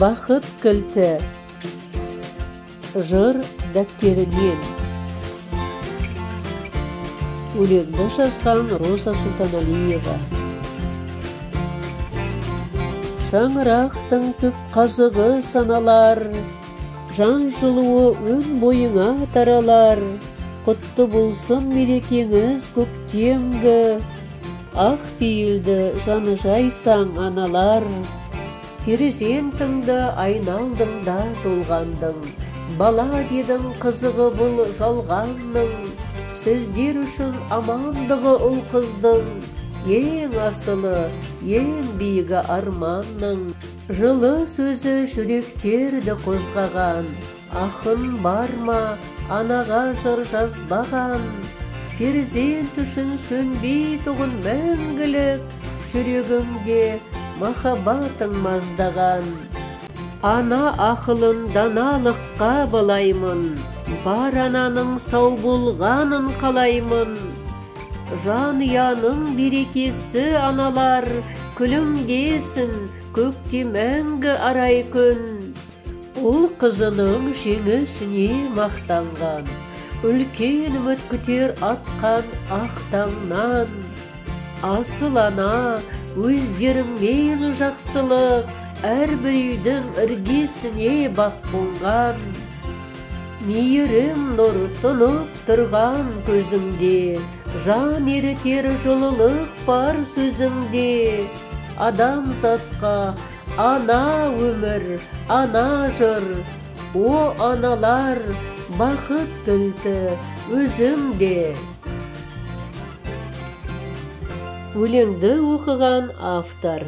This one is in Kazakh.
Бақыт кілті. Жыр дәптерінен. Өлеңді жазған Роза Сұлтаналиева. Шаңырақтың түп қазығы саналар, жан жылуы өн бойыңа таралар. Құтты болсын мерекеңіз көктемгі, ақ пейілді жаны жайсаң аналар. Перзентіңді айналдың да толғандың, бала дедің қызығы бұл жалғанның. Сіздер үшін амандығы ұл қыздың, ең асылы, ең биігі арманның. Жылы сөзі жүректерді қозғаған, ақын бар ма анаға жыр жазбаған? Перзент үшін сөнбейтұғын мәңгілік, жүрегіңде махаббатың маздаған. Ана ақылын даналыққа балаймын, бар ананың сау болғанын қалаймын. Жанұяның берекесі аналар, күлімдесін көкте мәңгі арай күн. Ұл қызының жеңісіне мақтанған, үлкен үміт күтер атқан ақ таңнан. Асыл ана, өздеріңмен жақсылық, әрбір үйдің іргесіне бақ қонған. Мейірім нұр тұнып тұрған көзіңде, жан ерітер жылылық бар сөзіңде. Адамзатқа ана өмір, ана жыр, о аналар, бақыт кілті өзіңде. Өлеңді оқыған автор.